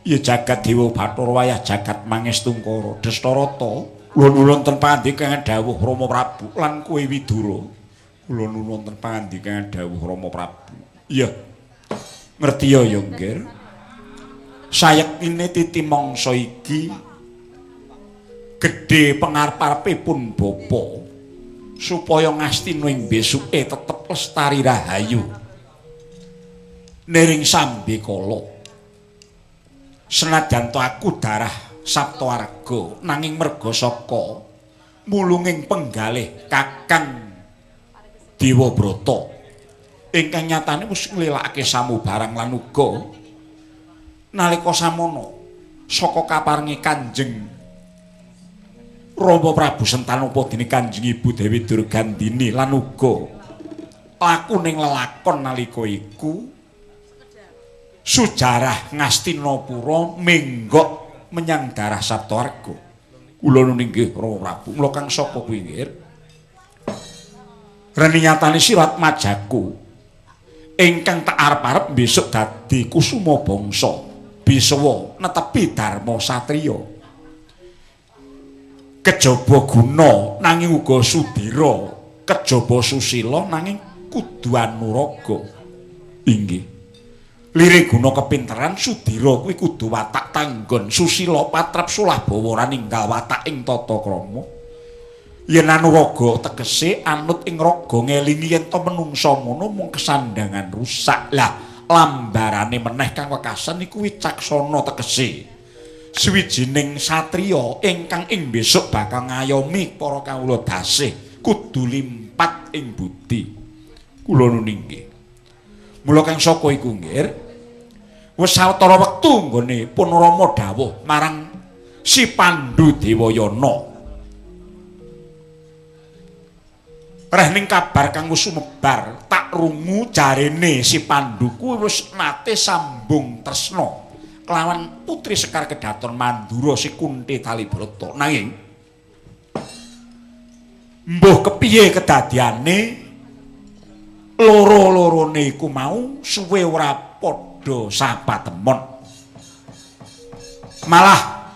Ya jagat Dewa Bathara wayah jagat Mangestungkara Destarata. Kula nuwun wonten pangandika dawuh Rama Prabu lan kowe Widura. Kula nuwun wonten pangandika dawuh Rama Prabu. Iya. Ngerti ya ya, Nggir. Sayektine titi mangsa iki gedhe pengarep-arepipun bapa supaya Ngastina ing besuke tetep lestari rahayu. Niring sambekala. Senajan to aku darah Saptawarga nanging merga saka mulunging penggalih Kakang Dewabrata ingkang nyatane wis nglilakake samubarang lan uga nalika samono saka kaparengi Kanjeng Rama Prabu Sentanu dene Kanjeng Ibu Dewi Durgandini lan uga lakuning lelakon nalika iku sujarah Ngastinapura menggok menyang darah Saptawarga. Kula nuwun inggih Rama Prabu. Mula kang sapa kuwi nggih? Rene nyatane sirat majaku ingkang tak arep-arep besok dadi kusuma bangsa bisawa netepi dharma satriya. Kejaba guna nanging uga sudira, kejaba susila nanging kudu anuraga. Inggih. Lire guna kepinteran sudira kuwi kudu watak tanggon, susila patrap sulah bawa ora ninggal watak ing tata krama. Yen anuraga tegese anut ing raga ngelingi yen to menungsa mono mung kesandangan rusak. Lah lambarane meneh kang wekasan iku wicaksana tegese suwijining satriya ingkang ing besok bakal ngayomi para kawula dasih kudu limpat ing budi. Kula nuwun inggih. Mula kang saka iku nggih wis sawetara wektu nggone pun Rama dawuh marang si Pandhu Dewayana. Reh ning kabar kang wis sumebar tak rungu jarene si Pandhu kuwi wis nate sambung tresna kelawan putri Sekar Kedaton Mandura si Kunti Talibrata. Nanging mbuh kepiye kedadiane loro-lorone iku mau suwe ora padha sapatemon. Malah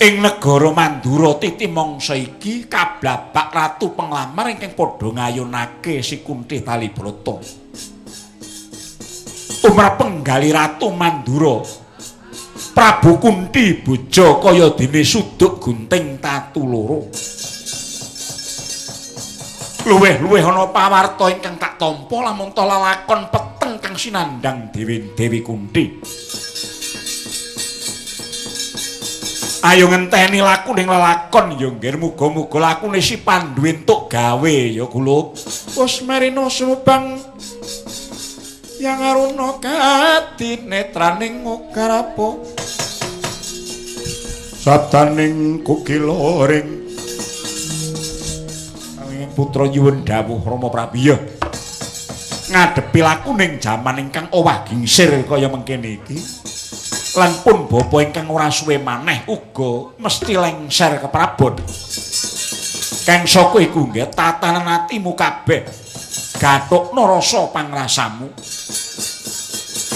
ing negara Mandura titi mangsa iki kablabak ratu penglamar ingkang padha ngayunake si Kunti Talibrata. Umrah penggali ratu Mandura Prabu Kunti bojo kaya dene suduk gunting tatu loro. Luwih-luwih ana pawarta ingkang tak tampa lamun ta lalakon peteng kang sinandhang Dewi Dewi Kunti. Ayo ngenteni lakuning lelakon ya nggih, muga-muga lakune si Pandhu entuk gawe ya kula. Wis merino sumubang yang aruna kadinetraning ugarapa sabdaning kukila ring putra nyuwun dawuh Rama Prabu. Ya ngadepi lakuning jaman ingkang owah gingsir kaya mengkene iki lan pun bapa ingkang ora suwe maneh uga mesti lengser keprabon. Kang saka iku nggih tatanan atimu kabeh gathukna rasa pangrasamu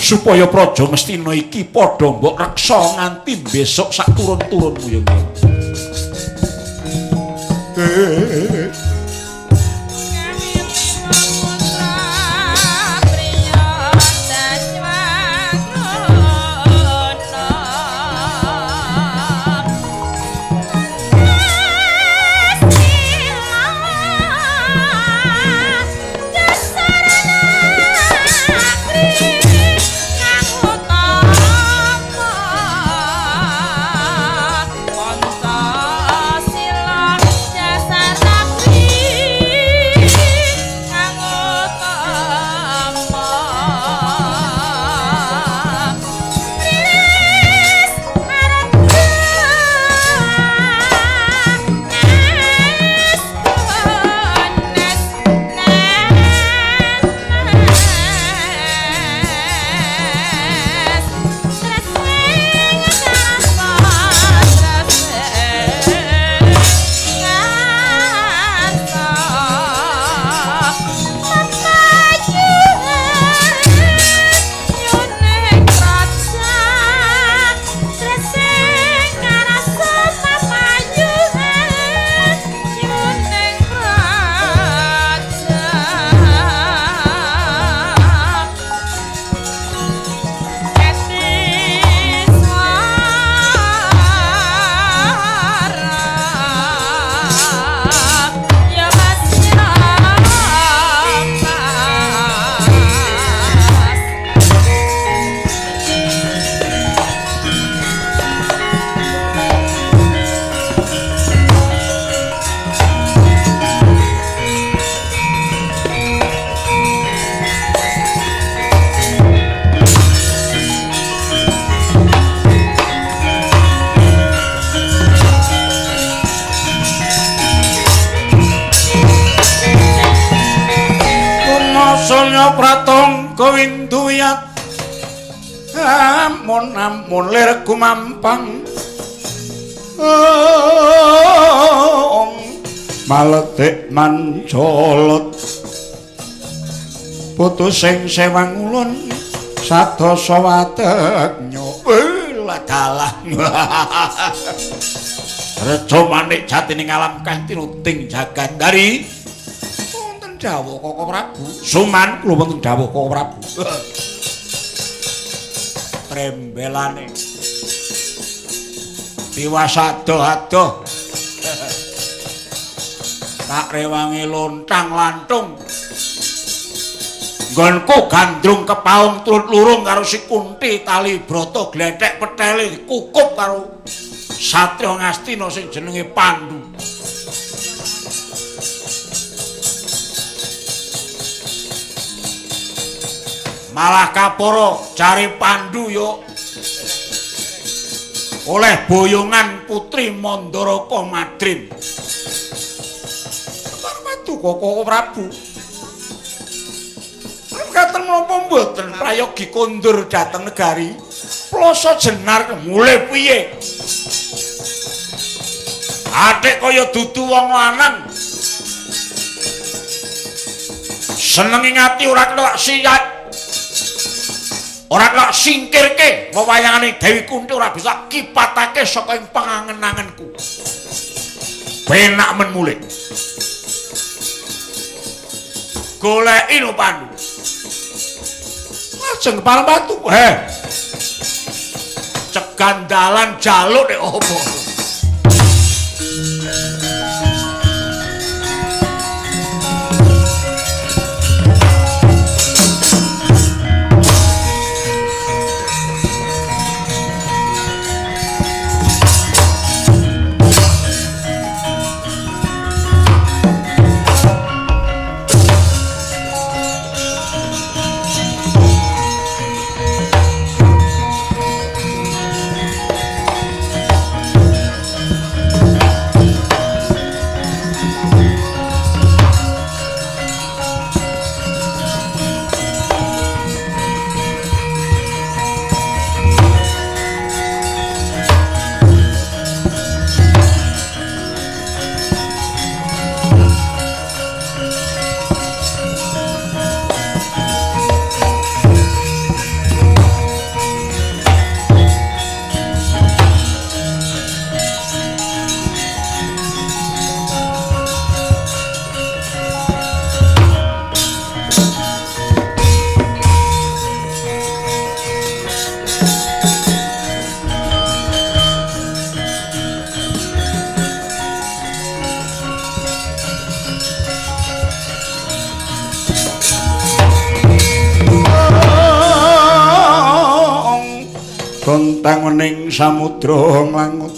supaya praja Ngastina iki padha mbok reksa nganti besok sak turun-turunmu ya nggih. Sila jasar Sulya pratangga winduyat amun amun lir gumampang maletik mancolot putu sing sewang ulun sadasa watek nyolah dalah reca manik jatining alam kang tinuting jagat dari wonten dawuh Koko Prabu. Suman kula wonten dawuh Koko Prabu. Trembelane tiwas adoh-adoh tak rewangi lontang lantung nggonku gandrung kepaung turut lurung karo si Kunti tali brata glethek petele kukup karo satriya Ngastina sing jenenge Pandu. Malah kapara cari Pandu yo oleh boyongan putri Mandaraka Madrim. Paduka Koko Prabu. Katen menapa mboten prayogi kondur dhateng negari Ploso Jenar mulih piye? Atik kaya dudu wong lanang. Senenge ati ora kena siat. Ora kena singkirke wewayangane Dewi Kunti ora bisa kipatake saka ing pangangen-angenku. Penak men mulih. Goleki lho Pandu. Lajeng kepala batu. Heh. Cegandalan jaluk nek opo. Tangoning samudra nglangut,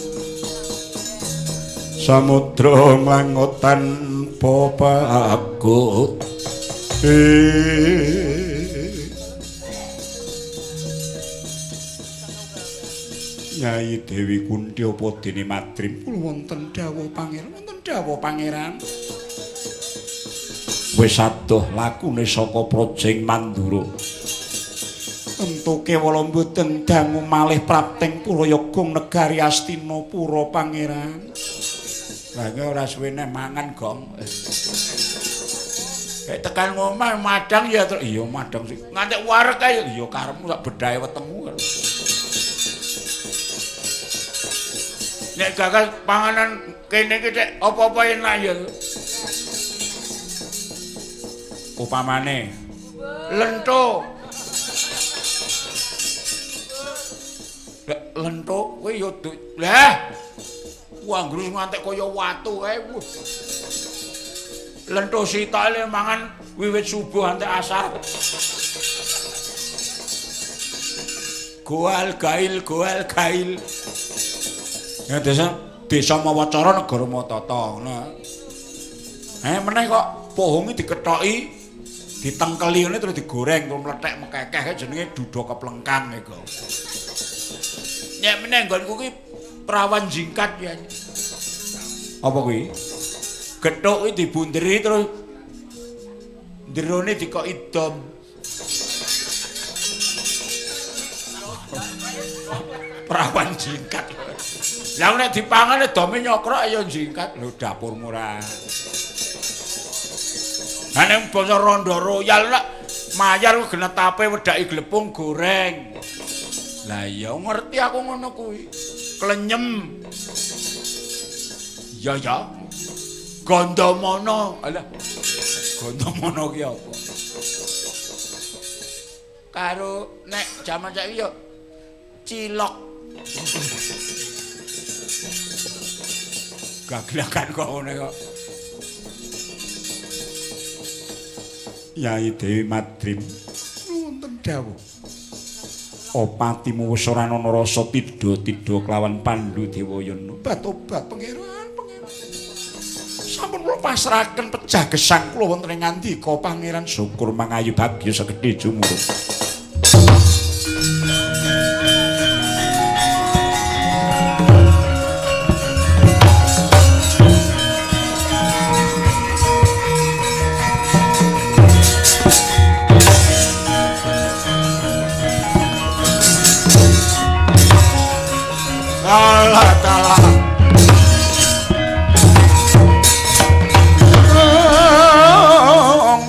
samudra nglangut tanpa pagut. Nyai Dewi Kunti apa dene Madrim kula wonten dawuh pangeran, wonten dawuh pangeran. Wis adoh lakune saka Projeng Mandura. Tentu kewala mboten dangu malih prapting Purayoga negari Astinapura pangeran. Lah iki ora suwene mangan gong. Kayak tekan ngomah madang ya terus iya madang sih. Ngantek wareg ae iya karepmu sak bedahe wetengmu. Nek gagal panganan kene iki tek apa-apa enak ya. Upamane lento. Lento kowe ya lah. Wah, ngrus ngantek kaya watu kae. Lento sitoke mangan wiwit subuh antek asar. Goal gail, goal gail. Ya desa desa Mawacara negara Matata ngono. Meneh kok pohonge dikethoki, ditengkeli ngene terus digoreng terus mlethek mekekeh jenenge duda keplengkang iku. Nek meneh nggonku kuwi prawan jingkat ya. Apa kuwi? Gethuk kuwi dibunderi terus Jerone dikoki dom. Prawan jingkat. Lah nek dipangan dome nyokrok ya jingkat. Lho dapurmu ora. Lah nek basa rondo royal lek mayar genetape wedaki glepung goreng. Lah iya ngerti aku ngono kuwi. Klenyem. Ya ya. Gondomono. Alah. Gondomono ki apa? Karo nek jaman saiki ya cilok. Gaglakan kok ngene kok. Yai Dewi Madrim wonten dawuh. Opatimu wis ora ana rasa tidha-tidha kelawan Pandu Dewayana. Obat-obat pangeran, pangeran. Sampun kula pasrahaken pejah gesang kula wonten ing ngandika pangeran, syukur mangayu bagya segedhe jumurung. Alah talah.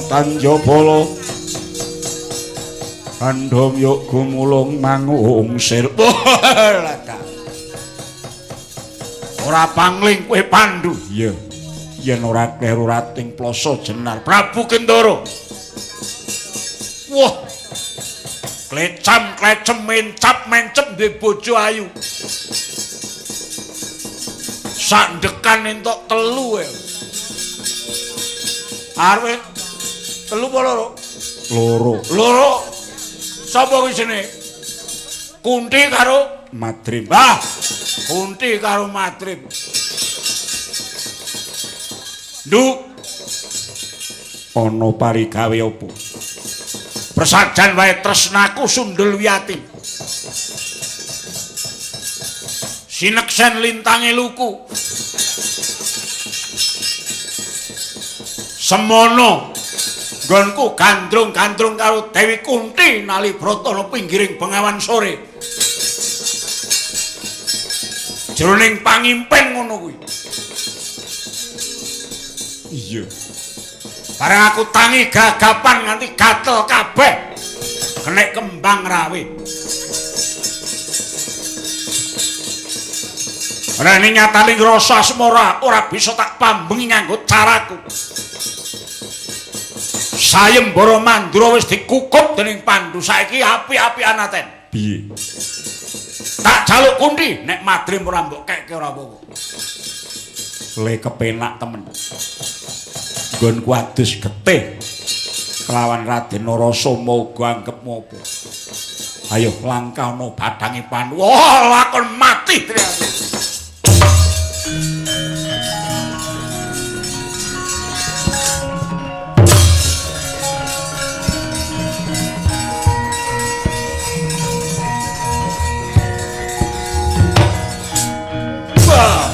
Tanjabala Andhom yuk gumulung mangungsir. Ora pangling kowe Pandu. Iya. Yen ora kleru rating plasa jenar Prabu Kendara. Wah. Klecam klecem mencap mencep duwe bojo ayu. Sandekan entuk telu e. Arep telu apa loro? Loro. Loro. Sapa kuwi jenenge? Kunti karo Madrim. Ah, Kunti karo Madrim. Nduk. Ana parigawe apa? Presajan wae tresnaku sundul wiyati. Sineksen lintange luku. Semono nggonku gandrung-gandrung karo Dewi Kunti nalibrata ana pinggiring Bengawan Sore. Jroning pangimpen ngono kuwi. Iya. Bareng aku tangi gagapan nganti gatel kabeh. Kenek kembang rawe. Rene nyatane ngrasa asmara ora bisa tak pambengi nganggo caraku. Sayembara Mandura wis dikukup dening Pandu, saiki api-apian aten. Piye? Tak jaluk Kunti, nek Madrim ora mbok kekke ora apa-apa. Le kepenak temen. Nggonku adus getih kelawan Raden Narasoma uga anggepmu apa. Ayo langkah ana badange Pandu. Wah, lakon mati teriake. Bah!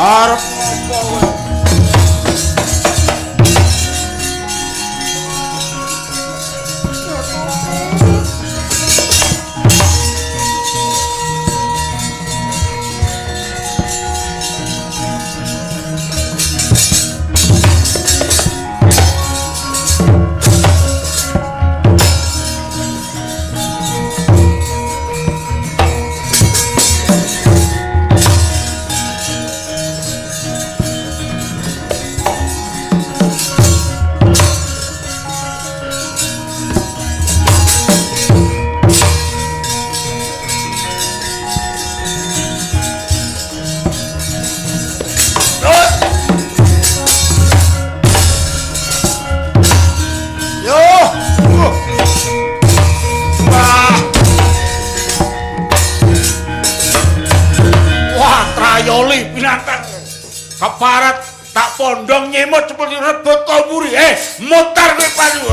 Arep ngopo kowe? Keparat tak pondong nyemot seperti rebut kau buri. Mutar kowe Pandu.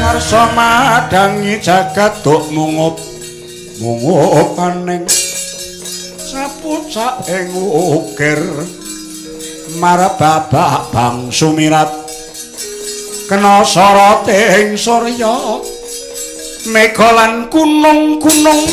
Karsa madangi jagat duk mungup mungup aning sapucak ing ukir marababak bang sumirat kena sorote ing surya mega lan gunung-gunung.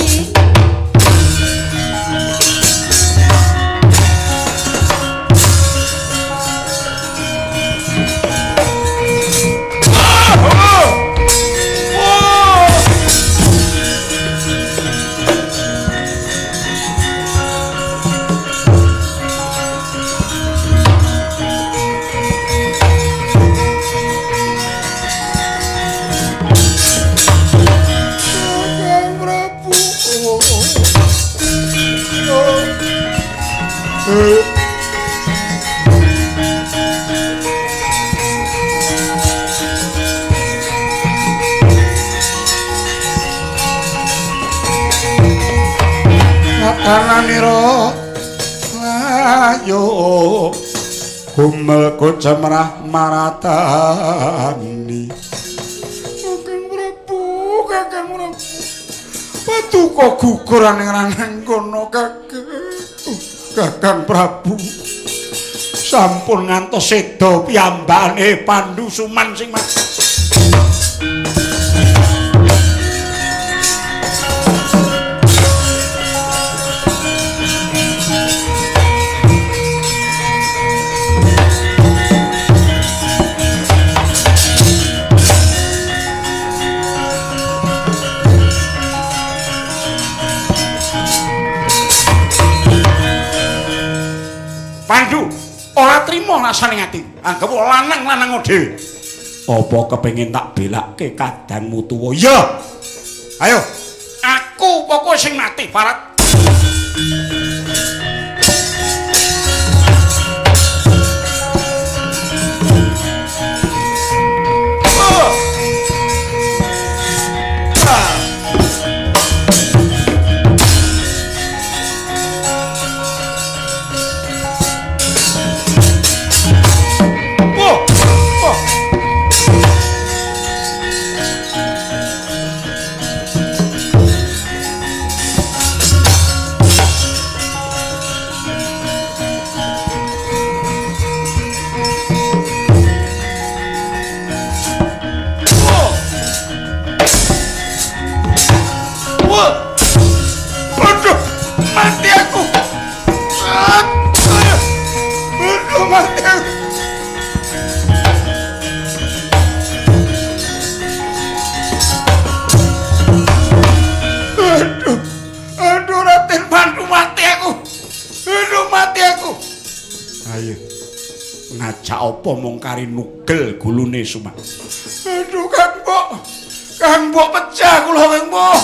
Kananira ayo gumel kocemrah maratani. Kakang Prabu, Kakang Prabu, paduka gugur aning ranang kono Kakang. Kakang Prabu sampun ngantos seda piyambakane Pandu Suman sing mas. Pandu ora trimo rasane ati. Anggep lanang-lanang dhewe. Apa kepengin tak belakke kadangmu tuwa? Ya. Ayo, aku pokoke sing mati, Parat. Apa mung kari nugel gulune Suman. Aduh Kang Mbok. Kang Mbok pecah kula Kang Mbok.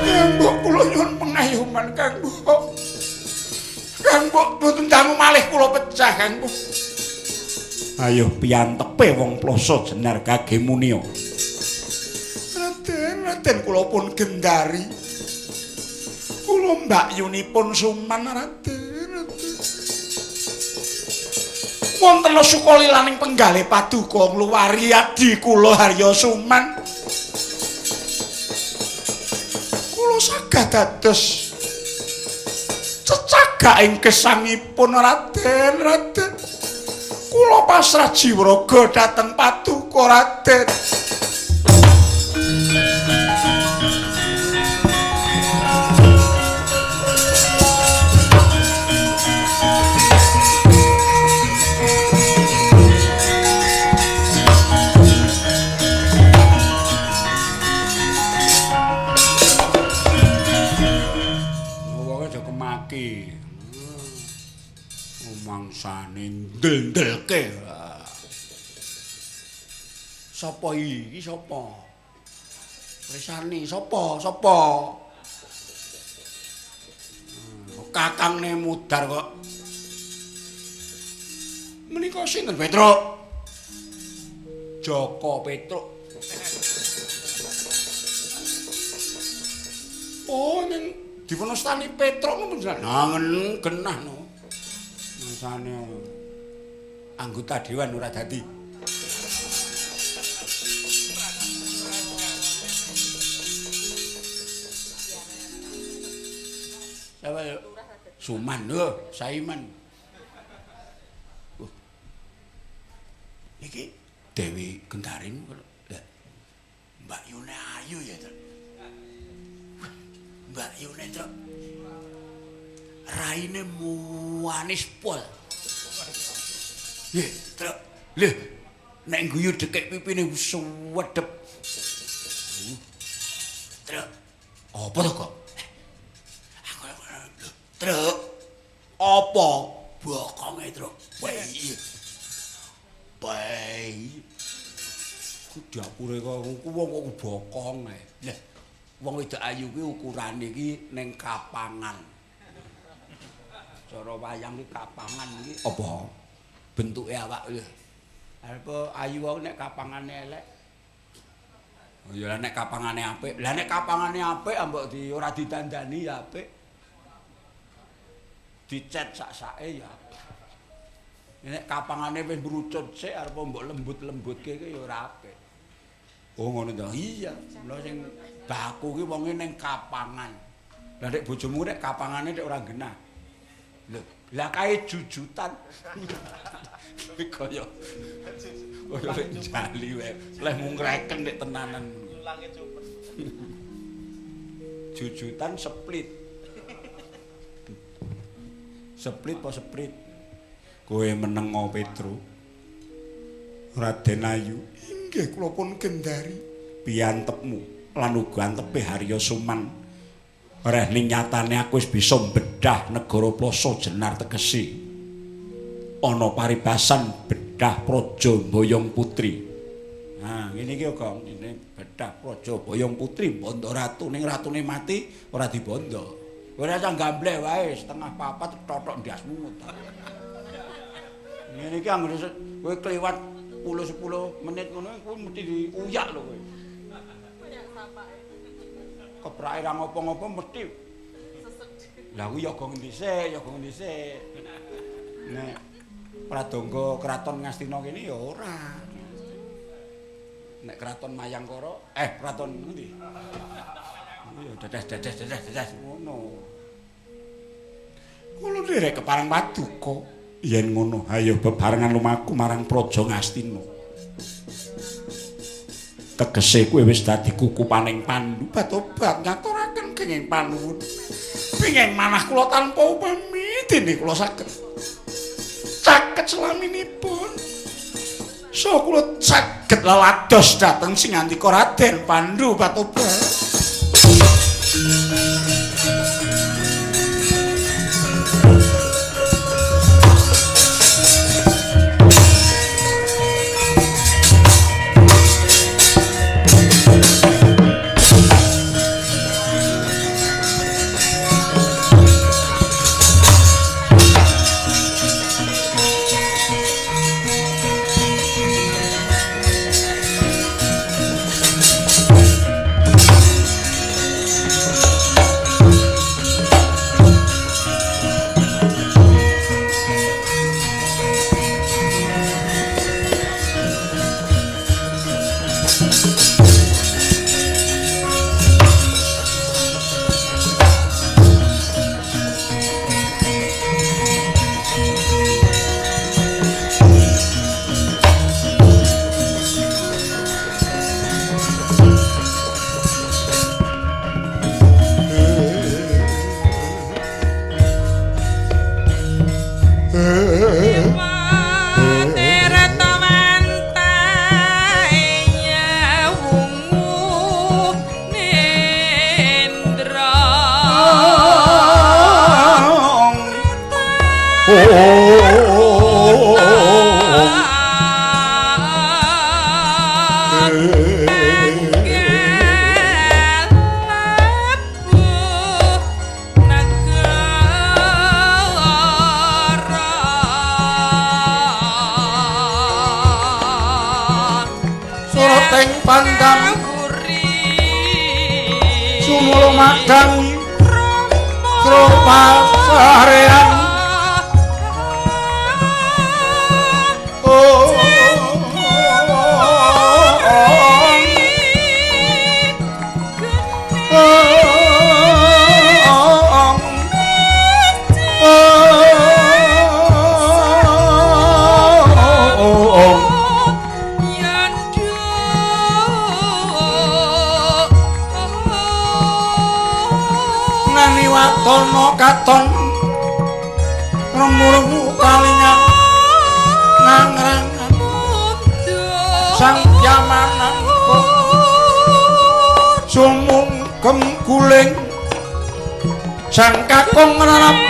Kang Mbok kula nyuwun pengayoman Kang Mbok. Kang Mbok mboten dangu malih kula pecah Kang Mbok. Ayo piantepe wong Ploso Jenar gage munia. Raden, Raden kula pun gendari. Kula mbakyunipun Suman Raden, Raden. Wonten sukalilaning penggalih paduka ngluwari adi kula Harya Suman. Kula saged dados cecagak ing gesangipun Raden, Raden. Kula pasrah jiwraga dhateng paduka Raden. Wonge aja kemaki. Mangsane ndel-ndelke. Sapa iki? Sapa? Resani sapa? Sapa? Kakangne mudar kok. Menika sinten Petruk? Joko Petruk. Oh, ning dipunastani Petruk ngono jenengan. Nah, genah no. Mangsane anggota dewan ora dadi. Siapa ya? Suman lho, Saiman. Iki Dewi Gendarin Mbak Yune ayu ya, Truk. Mbak Yune, Truk. Raine muanis pol. Nggih, Truk. Lho, nek guyu dekek pipine suwedep. Truk. Apa to kok? Aku Truk. Apa bokonge, Truk? Bayi. Bayi. Ku dapure kok ku wong kok bokong ae. Lah, wong wedok ayu kuwi ukurane iki ning kapangan. Cara wayang iki kapangan iki apa? Bentuke awak lho. Arep ayu wae nek kapangane elek. Oh ya nek kapangane apik. Lah nek kapangane apik ambok di ora ditandani ya apik. Dicet sak-sake ya. Nek kapangane wis mrucut sik arep mbok lembut-lembutke iki ya ora apik. Oh ngono to. Iya, mula sing baku ki wonge ning kapangan. Lah nek bojomu nek kapangane nek ora genah. Lho, lah kae jujutan. Kaya kaya lek jali wae, leh mung ngreken nek tenanan. Tulange cupet. Jujutan split. Split apa split? Kowe menengo Petru. Raden Ayu, inggih kula pun gendari piantepmu lan uga antepe Harya Suman. Reh ning nyatane aku wis bisa bedah negara Ploso Jenar tegese. Ana paribasan bedah Praja Boyong Putri. Nah, ngene iki Gong, ngene bedah Praja Boyong Putri bondo ratu ning ratune mati ora dibondo. Ora usah gambleh wae setengah papat totok ndasmu. Ngene iki anggere kowe kliwat 10 menit ngono kuwi mesti diuyak lho kowe. Keprake ra ngopo-ngopo mesti Lah kuwi yoga ngendi sik, yoga ngendi sik. Nek Pradangga Kraton Ngastina kene ya ora. Nek Kraton Mayangkara, Kraton ngendi? Ya dadas-dadas ngono. Kula nderek kepareng paduka. Yen ngono, ayo bebarengan lumaku marang Praja Ngastina. Tegese kowe wis dadi kukupaning Pandu. Batobat ngaturaken kenging panuwun. Pingin manah kula tanpa upami dene kula saged caket selaminipun. So kula saged lelados dhateng sing ngandika Raden Pandu Batobat. Pandam sumulu madang kropasarean oh Tono katon remu-remu kalingan nangrangan sang yamanan sumungkem guling sang kakung ngrapa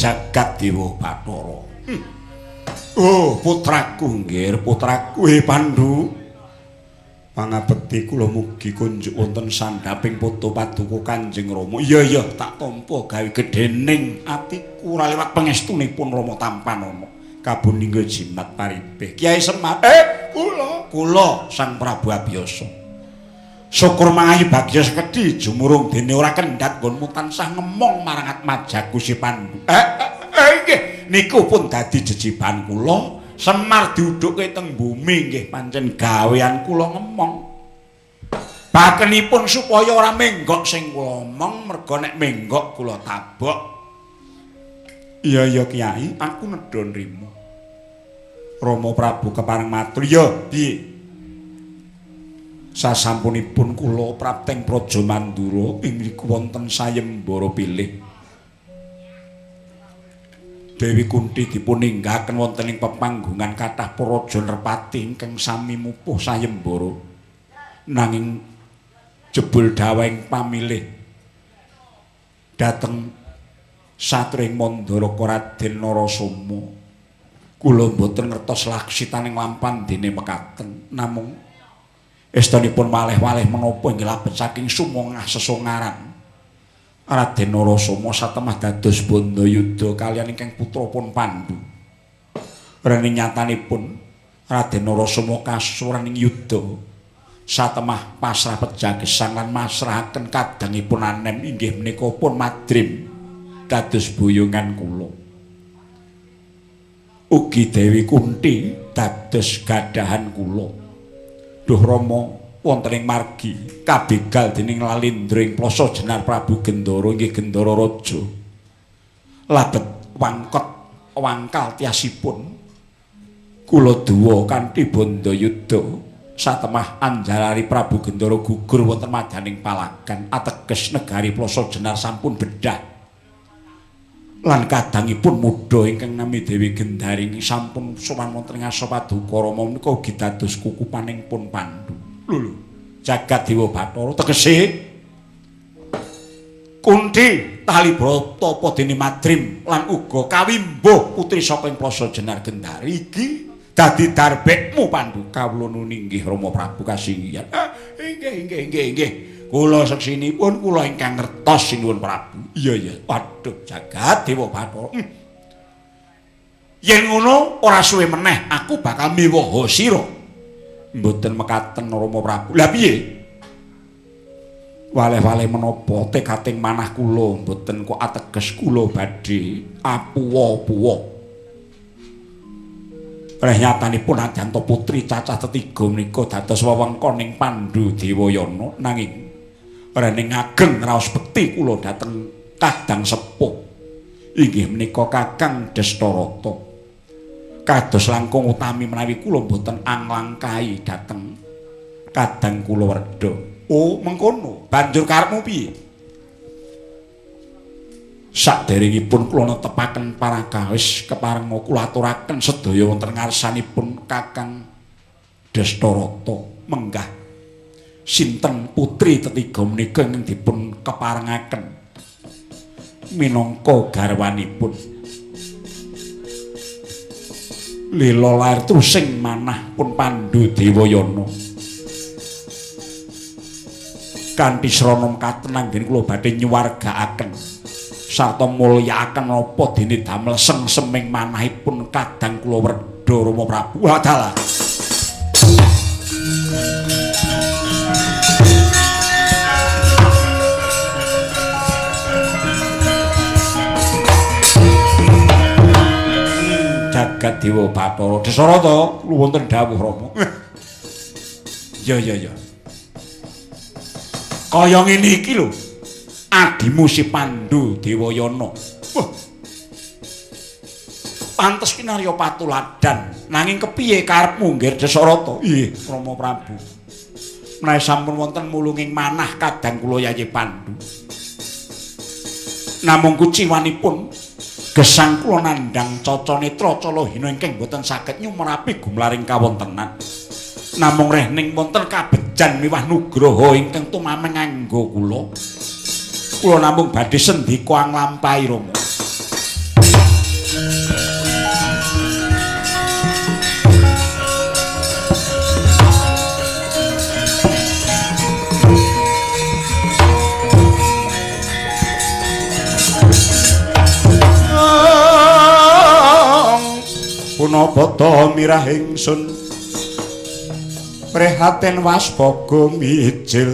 Jagat Dewa Bathara. Oh, putraku nggih, putraku Pandu. Pangabekti kula mugi kunjuk wonten sandhaping foto paduka Kanjeng Rama. Iya iya, tak tampa gawe gedhening atiku ora lewat pangestunipun Rama Tampanana. Kabuningga jimat paribeh. Kyai Semar, kula, kula Sang Prabu Abiyasa. Syukur mangayu bagya sekedhi jumurung dene ora kendhat nggonmu tansah ngemong marang atmajaku si Pandu. Nggih, niku pun dadi jejiban kula. Semar diudhukke teng bumi nggih pancen gawean kula ngemong. Bakenipun supaya ora menggok sing kula omong, merga nek menggok kula tabok. Iya iya Kyai, aku nedha nrimo. Rama Prabu kepareng matur, "Ya, piye?" Sasampunipun kula prapteng Praja Mandura ing mriku wonten sayembara pilih. Dewi Kunti dipuninggahaken wonten ing pepanggungan kathah para nerpati ingkang sami mupuh sayembara. Nanging jebul dawahing pamilih dhateng satring Mandaraka Raden Narasoma. Kula mboten ngertos laksitaning lampan dene mekaten, namung estunipun malih-walih menapa inggih labet saking sumongah sesongaran. Raden Narasoma satemah dados bandayuda kaliyan ingkang putra pun Pandu. Rening nyatanipun Raden Narasoma kasuran ing yuda satemah pasrah pejagesan lan masrahaken kadangipun anem inggih menika pun Madrim dados boyongan kula. Ugi Dewi Kunti dados gadahan kula. Duh Rama wonten ing margi kabegal dening Lalindra ing Plasa Jenar Prabu Gendara inggih Gendara Raja. Labet wangkot wangkal tiasipun kula duwa kanthi bandayuda satemah anjalari Prabu Gendara gugur wonten madaning palagan ateges negari Plasa Jenar sampun bedah. Lan kadangipun mudha ingkang nami Dewi Gendari sampun sowan wonten ing asma paduka Rama menika ugi dados kukupaning pun Pandu. Lho lho, jagat Dewa Bathara tegese Kunti tali brata apa dene Madrim lan uga kawimbuh putri saka ing Plasa Jenar Gendari iki dadi darbekmu Pandu. Kawula nuni inggih Rama Prabu kasinggihan. Inggih inggih inggih inggih. Kula seksinipun kula ingkang ngertos sinuwun Prabu. Iya iya. Waduh jagat Dewa Bathara. Yen ngono ora suwe meneh aku bakal miwaha sira. Mboten mekaten Rama Prabu. Lah piye? Waleh-waleh menapa tekating manah kula mboten kok ateges kula badhe apuwa-puwa. Reh nyatanipun Adyanto putri cacah tetiga menika dados wewengkoning Pandu Dewayana nanging rening ageng raos bekti kula dhateng kadang sepuh. Inggih menika Kakang Destarata. Kados langkung utami menawi kula mboten anglangkahi dhateng kadang kula werda. Oh, mengkono. Banjur karepmu piye? Saderengipun kula netepaken parakawis keparenga kula aturaken sedaya wonten ngarsanipun Kakang Destarata menggah. Sinten putri tetiga menika ingkang dipun keparengaken minangka garwanipun? Lila lair trusing manah pun Pandhu Dewayana. Kanthi srana mekaten anggen kula badhe nyuwargaaken sarta mulyakaken napa dene damel sengseming manahipun kadang kula werda Rama Prabu. Wadalah. Jagat Dewa Bathara Desarata wonten dawuh Rama. Ya ya ya. Kaya ngene iki lho. Adimu si Pandhu Dewayana. Wah. Pantes kinarya patuladan. Nanging kepiye karepmu Nggir Desarata? Nggih, Rama Prabu. Menawi sampun wonten mulunging manah kadang kula Yayi Pandhu. Namung kuciwanipun gesang kula nandhang caca netra calahina ingkang boten saged nyumerapi gumlaring kawontenan. Namung rehning wonten kabejan miwah nugraha ingkang tumameng angga kula. Kula namung badhe sendika anglampahi Rama. Punapa ta mirah ingsun prihatin waspaga mijil.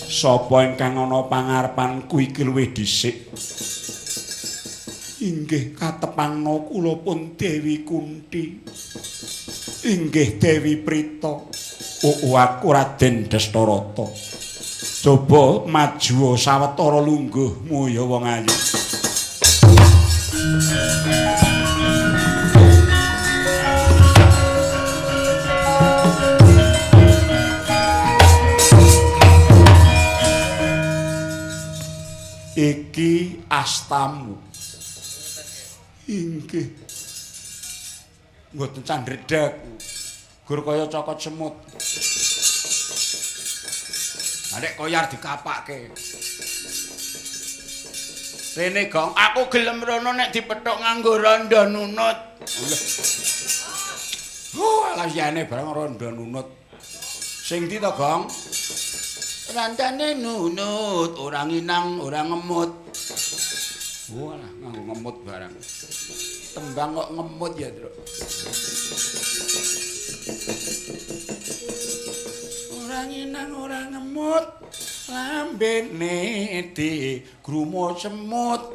Sapa ingkang ana pangarepanku iki luwih dhisik? Inggih katepangna kula pun Dewi Kunti. Inggih Dewi Prita. Oh, aku Raden Destarata. Coba maju sawetara lungguhmu ya wong ayu. Iki astamu. Inggih. Mboten candredhek. Gur kaya cokot semut. Nek koyar dikapake. Rene Gong, aku gelem rono nek dipethuk nganggo rondo nunut. Oh, alah yane barang rondo nunut. Sing ndi to, Gong? Randane nunut, ora nginang, ora ngemut. Oh, alah nganggo ngemut barang. Tembang kok ngemut ya, Truk. Ora nginang, ora ngemut. Lambene digrumo semut.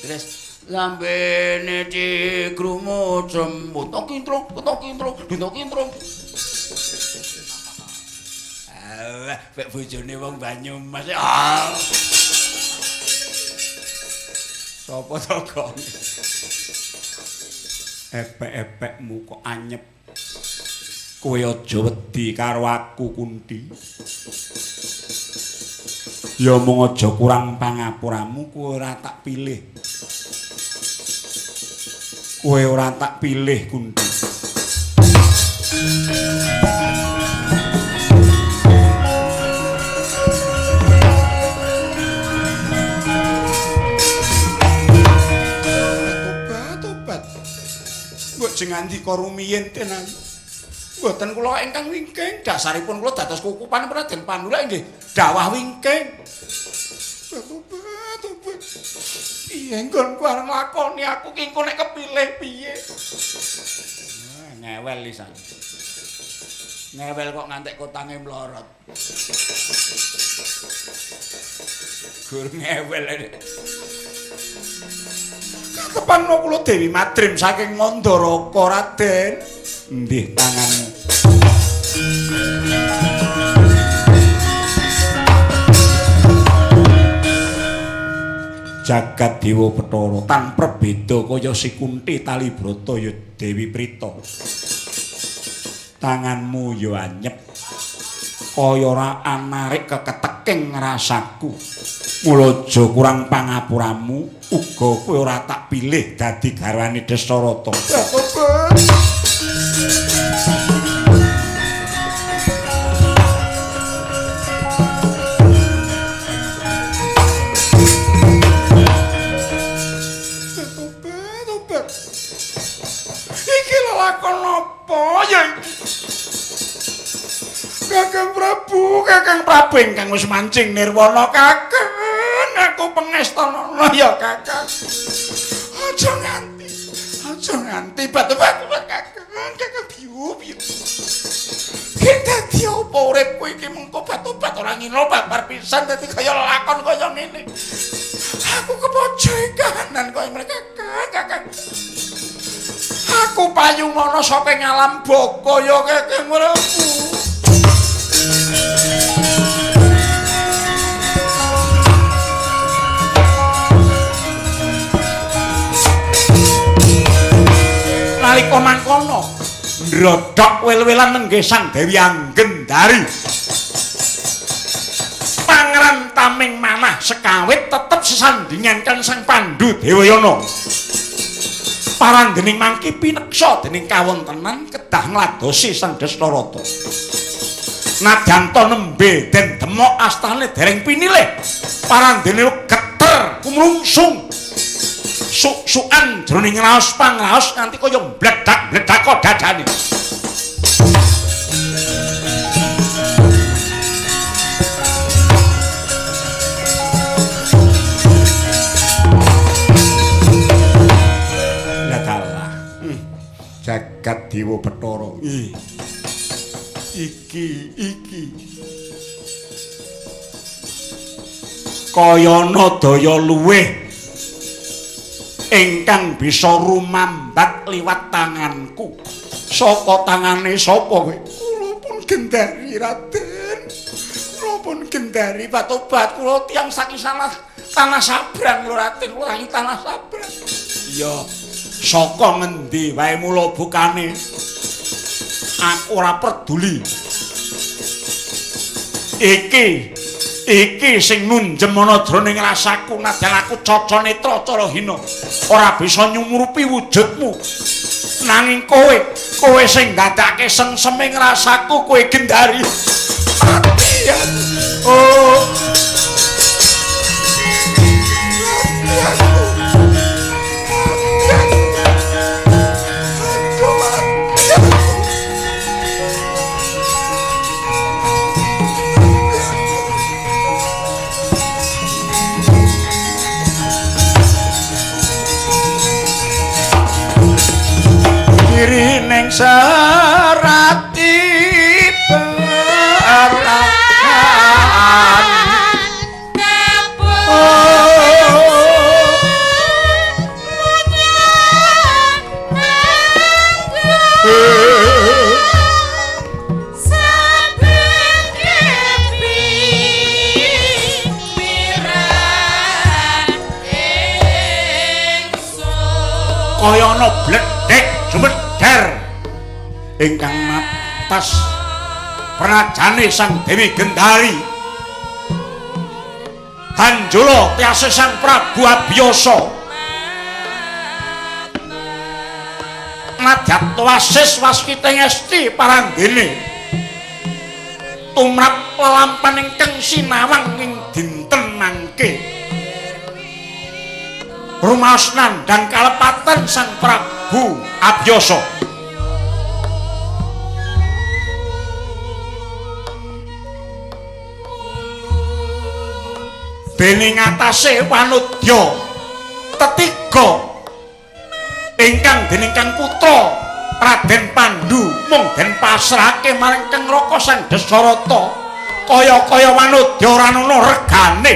Terus lambene digrumo semut. Tok kintrung, tok kintrung, tok kintrung. Alah, pek bojone wong Banyumas. Ah. Sopo to, Gong? Epek-epekmu kok anyep. Kowe aja wedi karo aku, Kunti. Ya mung aja kurang pangapuramu, kowe ora tak pilih. Kowe ora tak pilih, Kunti. Tobat, tobat. Mbok jeng ngandika rumiyin tenan. Mboten kula ingkang wingking, dasaripun kula dados kukupan Raden Pandu lek nggih dawah wingking. Tobat, tobat. Piye nggonku arep nglakoni aku ki engko nek kepilih piye? Ngewel lisan. Ngewel kok ngantek kotange mlorot. Gur ngewel. Katepangna kula Dewi Madrim saking Mandaraka, Raden. Ndih tanganmu. Jagat Dewa Bathara tan perbeda kaya si Kunti Talibrata ya Dewi Prita. Tanganmu ya anyep kaya ora anarik keketeking rasaku. Mula aja kurang pangapuramu, uga kowe ora tak pilih dadi garwane Dasarata. Iki lelakon apa ya iki? Kakang Prabu, Kakang Prabu ingkang wis mancing nirwana Kakang, aku pengestana ya Kakang. Aja nganti batu-batu Kakang, Kakang biu biu. Ki dadi apa uripku iki mengko batu-bat ora ngino babar pisan dadi kaya lakon kaya ngene. Aku kepojoke kahanan kaya mereka Kakang. Aku payungana saking alam baka ya Kakang Prabu. Nalika mangkono ndrodhok wel-welan nenggih Sang Dewi Anggendari. Pangeran Tameng Manah sekawit tetep sesandingan kan Sang Pandu Dewayana. Paranggening mangki pineksa dening kawontenan kedah ngladosi Sang Dasarata. Nadyan ta nembe den demok astane dereng pinilih. Parandene geter kumrungsung. Suk-sukan jroning raos pangraos nganti kaya mbledak-mbledak kok dadane. Lah dalah. Jagat Dewa Bathara. Iki kaya ana daya luwih ingkang bisa rumambat liwat tanganku. Saka tangane sapa kowe? Kula pun gendari Raden. Kula pun gendari batobat kula tiyang saking tanah sabrang lho Raden, kula saking tanah sabrang. Iya, saka ngendi wae mula bukane? Aku ora peduli. Iki sing nunjem ana jroning rasaku nadyan aku caca netra cara hina ora bisa nyumurupi wujudmu. Nanging kowe sing ndadake sengseming rasaku kowe gendari. Mati aku. Oh. Neng serati berakan kaya ana bledhek jumedher ingkang matas prajane Sang Dewi Gendari. Hanjula tiase Sang Prabu Abiyasa. Nadyan wasis waskita ngesti parandene tumrap lelampan ingkang sinawang ing dinten mangke. Rumaos nandhang kalepatan Sang Prabu Abiyasa. Dene ngatasé wanudya tetiga ingkang dening kang putra Raden Pandu mung den pasrahake marang Kang Raka Sang Dasarata kaya-kaya wanudya ora ana regane.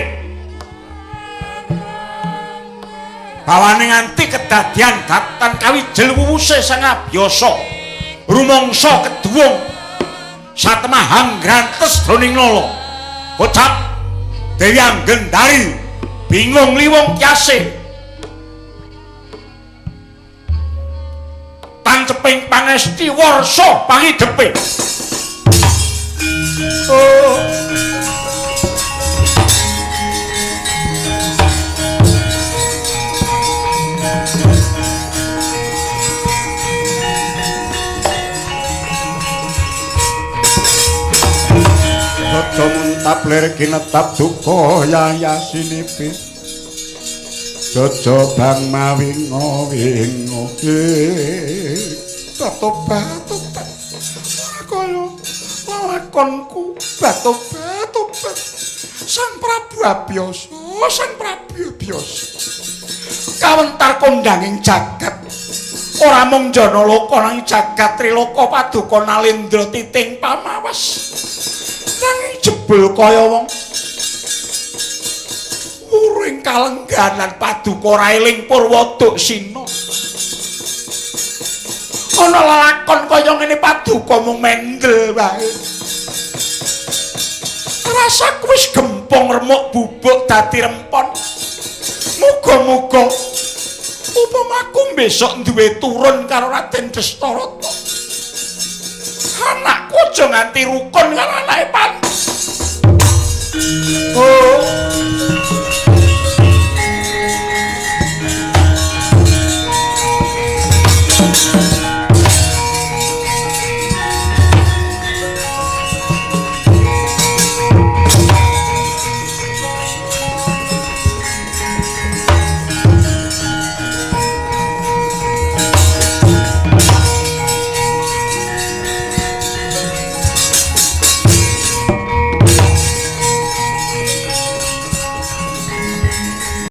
Bawane nganti kedadian datan kawijel wuwuse Sang Abiyasa rumangsa keduwung satemahang grantes jroning nala. Kocap Dewi Anggendari Bingung liwung kiase. Tanceping pangesti warsa pangidepe. Oh. Aja muntap lir kinetap duka yayasinipi. Jaja bang mawinga winga. Tobat tobat. Ora kaya lelakonku batobat tobat. Sang Prabu Abiyasa, Sang Prabu Abiyasa. Kawentar kondanging jagat. Ora mung Janaloka nanging jagat Triloka paduka Nalendra titing pamawas. Nanging jebul kaya wong uring kalengganan paduka ora eling Purwoduksina. Ana lelakon kaya ngene paduka mung mendel wae. Rasaku wis gempong remuk bubuk dadi rempon. Muga-muga upamaku besok duwe turun karo Raden Destarata. Anakku aja nganti rukun karo anake Pan. Oh.